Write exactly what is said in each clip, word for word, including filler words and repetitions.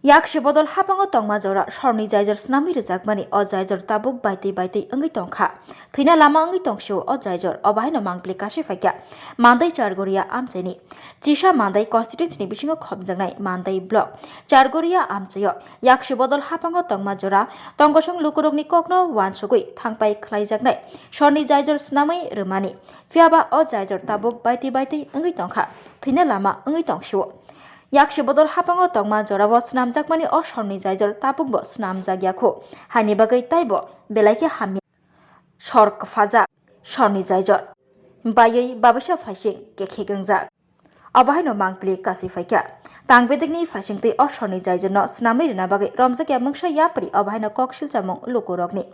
Yaksi bodol hapango tongma jora sorni jaijor snamwi rwjakmani o jaijor tabuk baitwi baitwi wngwi tongkha. Thwina lama wngwi tongsio o jaijor, obo haino mangpili kasui phaikha Mandai Chargoria amchaini. Chisa Mandai constituency ni bisingo khopjaknai Mandai block Chargoria amchaio yaksi bodol hapango tongma jora tongkosong lukurokni kokno wansugwi thangpai khlaijaknai sorni jaijor snamwi rwmani. Phiyaba o jaijor tabuk baitwi baitwi wngwi tongkha, thwina lama wngwi tongsio. Yaksi bodol hapango tongma jorao snamjakmani o sorni jaijor tabukbo snamjak yakho, haini bagwi taibo belai khe hamya. Sor kwphajak sorni jaijor baiwi babisa phaising kekhek wngjak. Obo haino mangpili kasui phaikha. Tang bedekni phaisingtwi o sorni jaijorno snamwi rwna bagwi romjakya mungsa yapri obo haino kok silchamung lukurokni.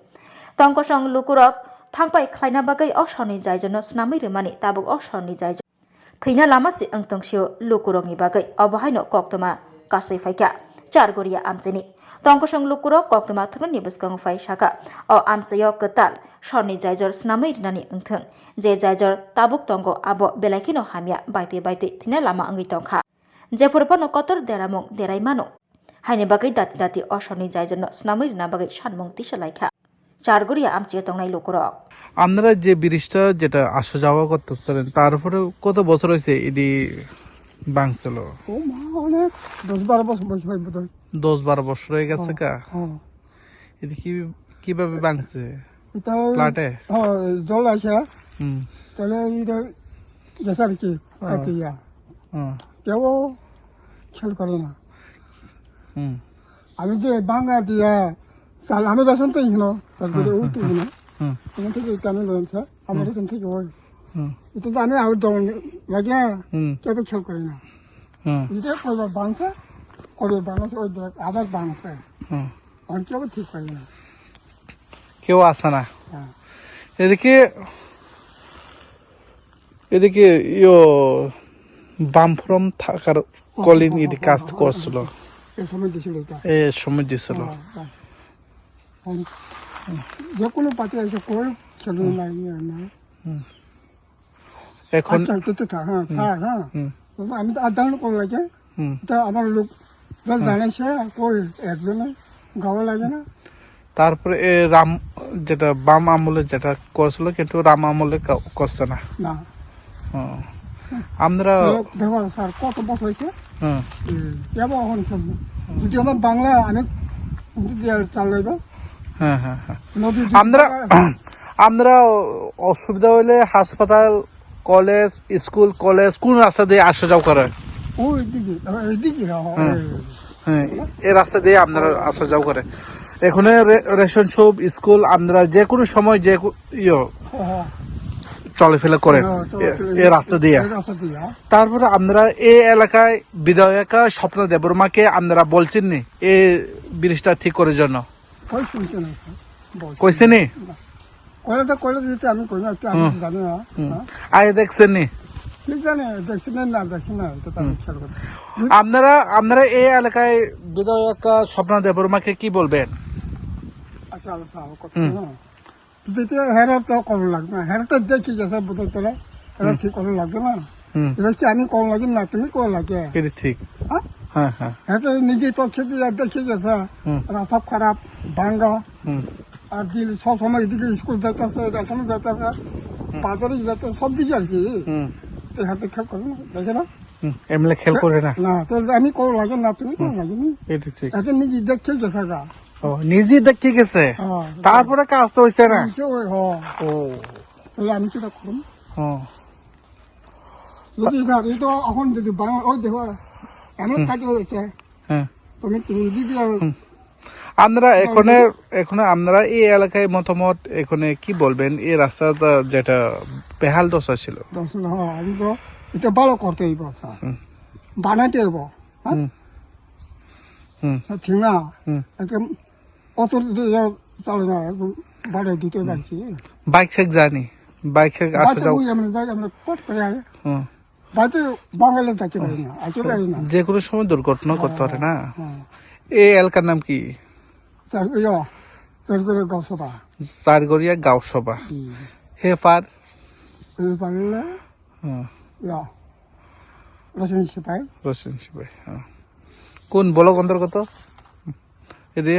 Tongkosong lukurok thangpai khlaina bagwi o sorni jaijorno snamwi rwmani tabuk o sorni jaijor. Thwina lama se wng tongsio lukurokni bagwi, obo haino koktwma kasui phaikha Chargoria amchaini. Tongkosong lukurok koktwma thumnani bwskango phai sakha, o amchaio kwtal sorni jaijor snamwi rinani wngthwng. Je jaijor tabuk tongo abo belai kheno hamya, baitwi baitwi thwina lama wngwi tongkha. Jephuru phano kotor deramung derai mano. Haini bagwi dati dati o sorni jaijorno snamwi rina bagwi sanmung tisa laikha. Chargoria amchaio tongnai lukurok. আপনারা যে ব্রিজটা যেটা আসা যাওয়া করতেছিলেন, তার উপরে কত বছর হয়েছে এটি ভাঙছিল? ও মা, অনেক দশ বারো বছর বয়স হয় বোধহয়। দশ বারো বছর হয়ে গেছে হ্যাঁ, কা? হ্যাঁ। এটা কি, কিভাবে ভাঙছে? এটা ওই, ফ্ল্যাটে? হ্যাঁ, জল আসে। হুম। তাহলে এইটা গেছে আর কি, হ্যাঁ। কাটিয়া। হ্যাঁ। কেউ খেয়াল করে না। হুম। আমি যে ভাঙা দিয়া চাল, আমি রেশন তো এখানে, তারপরে হুম, ওই হুম, তো হুম, এখানে। হুম। এখান থেকে এটা আমি লইলাম, স্যার। আমার হুম। রেশন থেকে ওই। হুম। এটা তো আমি আউট ডাউন লাগে, হুম। কেউ তো খেয়াল করে না। হুম। এটা কয়বার ভাঙছে, কয়বার ভাঙছে, ওই দেখ, আবার ভাঙছে। হুম। আর কেউ ঠিক করে না। কেউ আসে না। হ্যাঁ। এদিকে, এদিকে ইয়ো বামফ্রন্ট থাকার কলিন ইদি কাজ করছিল। এ সময় দিছিল এটা। এ সময় দিছিল। হ্যাঁ, হ্যাঁ। আর যে কোনো পার্টি এসে কই, চলুন হুম। না, ইয়ে না। হুম। এখন আচ্ছা, তো, তো, হ্যাঁ, হুম। স্যার, হ্যাঁ। হুম। তো আমি তো আট ডাউন করে লাগে। হুম। তো আমার লোক যা হুম। জানে সে কই একজনে গাওয়া লাগে না। তারপরে এ রাম যেটা বাম আমলে যেটা করছিল, কিন্তু রাম আমলে কা-, করছে না। না। হুম। আমরা তো দেখো স্যার, কত বছর হয়েছে? হুম। এ, কেবল এখন শুনবো। যদি আমার বাংলা অনেক যদি আর চালাইবো। হ্যাঁ, হ্যাঁ, হ্যাঁ। নদী যদি আমরা, বাংলা আমরা অসুবিধা হইলে হাসপাতাল, কলেজ, স্কুল, কলেজ কোন রাস্তা দিয়ে আসা যাওয়া করে? ও, এদিকে, ও, এদিকে, ও, হ্যাঁ। এই। হ্যাঁ, এই রাস্তা দিয়ে আপনারা আসা যাওয়া করে। এখানে রে-, রেশন শপ, স্কুল, আপনারা যে কোনো সময় যে কো-, ইয়ো, হ্যাঁ, হ্যাঁ। চলাফেরা করেন হ্যাঁ, চলাফেরা এ, এই রাস্তা দিয়ে। এই রাস্তা দিয়ে, হ্যাঁ। তারপরে আপনারা এই এলাকায় বিধায়কা স্বপ্না দেববর্মাকে আপনারা বলছেন নি এই ব্রিজটা ঠিক করার জন্য? কই শুনছে না, স্যার। বলছে কইছে নি? না। কইলে তো কইলে দিতে আমি কই না, একটু আমি হুম। জানি না। হুম। হ্যাঁ? আগে দেখছেন নি? কি জানে, দেখছি না, না দেখছি না, এটা তো আমি হুম। খেয়াল করি। আপনারা, আপনারা এই এলাকায় বিধায়ক, আহ, স্বপ্না দেববর্মাকে কি বলবেন? আচ্ছা, আচ্ছা, আমার কথা হুম। না। যদি তো হেরা তো কম লাগবে না, হেরা তো দেখি গেছে বোতল তোলা, হেরা হুম। ঠিক করা লাগবে না। হুম। এটা কি আমি কম লাগে না, তুমি কম লাগে? এটা ঠিক। হ্যাঁ? হ্যাঁ, হ্যাঁ। এটা নিজে তো খেতে যা দেখে গেছে, হুম। রাস্তা খারাপ, ভাঙ্গা। হুম। আর দিন সব সময় এদিকে স্কুল যাইতেছে, রেশন যাইতেছে, হুম। বাজারে যাইতেছে, সব দিকে আর কি। হুম। তো হাতে খেয়াল করে না, দেখে না? হুম, এমএলএ খেয়াল করে না? না, তো আমি কম লাগে না, তুমি কম হুম। লাগে নি? এটা ঠিক। এটা নিজে দেখে গেছে গা। ও, নিজে দেখে গেছে? হ্যাঁ। তারপরে কাজ তো হইছে না? হইছে ওই, হ্যাঁ। ও। তাহলে আমি কিটা করুম? হুম। যদি স্যার, এই তো এখন যদি বাংলা, ওই দেখো, এমন হুম। কাজ হয়েছে। হ্যাঁ। তুমি, তুমি যদি আর হুম। আমরা হ্যাঁ, এখানে, যদি এখানে আমরা এই এলাকায় মতামত এখানে কি বলবেন? এই রাস্তাটা যেটা বেহাল দশা ছিল। দশ না, হ্যাঁ, আমি তো এটা ভালো করতে হইব, স্যার। হুম। বানাতে হইব, হ্যাঁ? হুম। হুম। ঠিক না? হুম। একটা অত চালে না, একদম বাড়িয়ে দিতে হুম। পারছি। বাইক শেক যায়নি? বাইক শেক আসা বাইকে যাও? ওই আমরা যাই, আমরা কট করে আই। হুম। বাইকে বাঙালি যাইতে পারি না, আইতে পারি না। যে কোনো সময় দুর্ঘটনা করতে পারে না? হ্যাঁ। এই এলাকার নাম কি? চার, ইয়া, চারগড়িয়া গাঁওসভা। চারগড়িয়া গাঁওসভা। হুম। হে পার? হে পারলে, হুম। ইয়া, রতন সিপাই। রতন সিপাই, হ্যাঁ। কোন ব্লক অন্তর্গত? এদি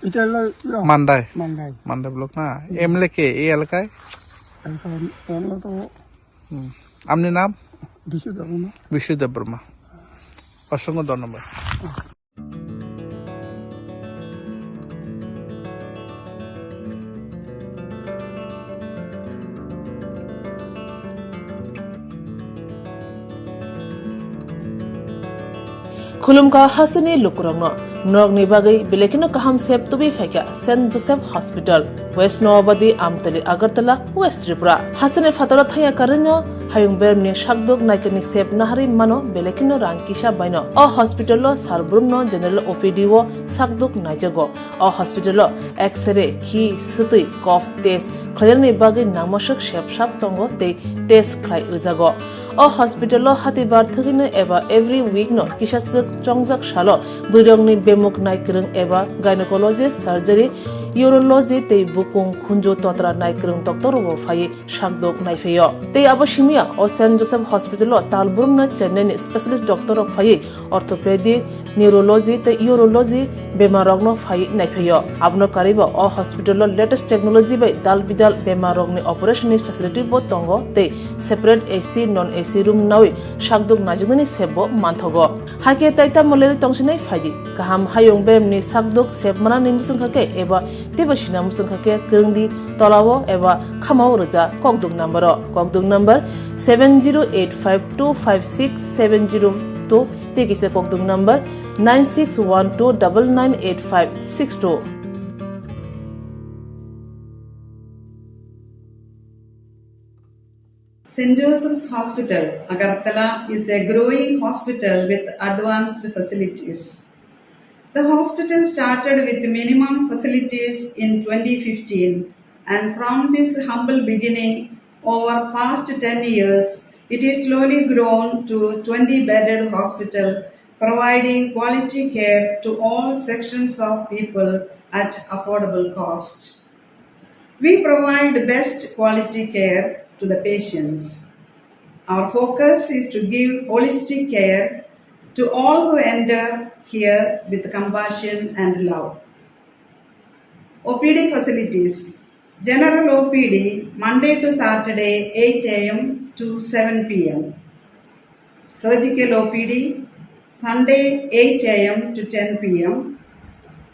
এটা হলো ইয়ে, মান্ডায়। মান্ডায়। মান্ডায় ব্লক না? হুম। এমএলএ কে এই এলাকায়? এলাকায় এমএলএ তো হুম। আপনি নাম? বিশ্বজিৎ দেববর্মা। বিশ্বজিৎ দেববর্মা। অসংখ্য ধন্যবাদ। Khulumkha hasteni lukurokno, norokni bagwi belai kheno kaham sep tubui phaikha Saint Joseph Hospital, West Noabadi, Amtali, Agartala, West Tripura. Hasteni phataro thangya karwino hayung beremni sakduk naikani sep naharwi mano belai kheno rang kisa baino. O hospital-o sar brumno general O P D-o sakduk naijago. O hospital-o X-ray, khi, swtwi, cough test khlainani bagwi nangmaswk sep sap tongo tei test khlai rwjago. O hospital-o hatibar thwgwino eba every week-no kisa swk chongjak salo bwrwirokni bemuk naikwrwng eba gynecologist, surgery, urology tei bukung khunju totra naikwrwng doctor-rokbo phaiwi sakduk naiphaio. Tei abo simiya o Saint Joseph Hospital-o tal brumno Chennai-ni specialist doctor-rok phaiwi orthopedic, neurology tei urology bemarrokno phaiwi naiphaio. Abono karwibo o hospital-o latest technology bai dal bidal bemarrokni operation-ni facility-bo tongo tei separate A C, non A C room nawi sakduk naijaknani sepbo manthogo. Hakhe taitamo leri tongsinai phaidi. Kaham hayung beremni sakduk sep manani muchungkha khe eba teibo sina muchungkha khe kwrwngdi tolao eba khamao rwja kokduk number-o. Kokduk number seven zero eight five two five six seven zero two tei kisa kokduk number nine six one two double nine eight five six two. Saint Joseph's Hospital, Agartala is a growing hospital with advanced facilities. The hospital started with minimum facilities in twenty fifteen, and from this humble beginning, over past ten years, it is slowly grown to twenty bedded hospital, providing quality care to all sections of people at affordable cost. We provide best quality care to the patients. Our focus is to give holistic care to all who enter here with compassion and love. O P D facilities. General O P D, Monday to Saturday, eight A M to seven P M. Surgical O P D, Sunday, eight A M to ten P M,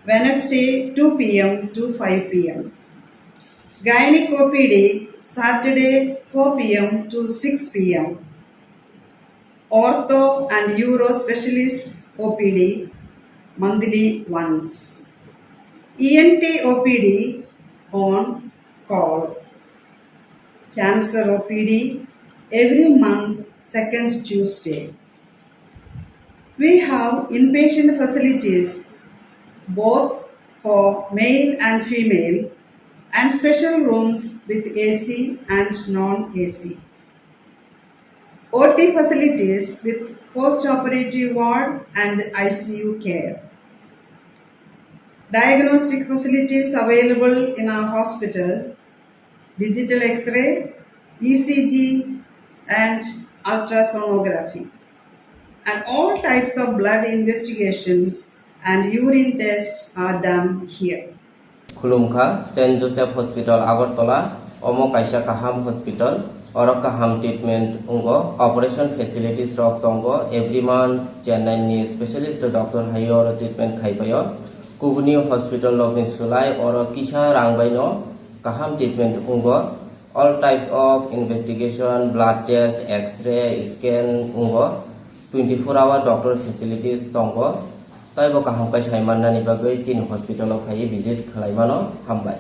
Wednesday, two P M to five P M. Gynec O P D, Saturday, four P M to six P M. Ortho and Uro Specialist O P D, monthly once. E N T O P D on call. Cancer O P D every month, second Tuesday. We have inpatient facilities both for male and female and special rooms with A C and non-A C. O T facilities with post-operative ward and I C U care. Diagnostic facilities available in our hospital, digital X-ray, E C G, and ultrasonography. And all types of blood investigations and urine tests are done here. Khulumkha, Saint Joseph Hospital, Agartala, omo kaisa kaham hospital, oro kaham treatment wngo, operation facilities rok tongo, every month Chennai ni specialist doctor hai oro treatment khai paio. Kubuni hospital rokni swlai oro kisa rang bai no kaham treatment wngo. All types of investigation, blood test, X-ray, scan wngo. Twenty four hour doctor facilities tongo. Taibo kaham khe sai mannani bagwi chini hospital o phaiwi visit khlai mano. Hambai.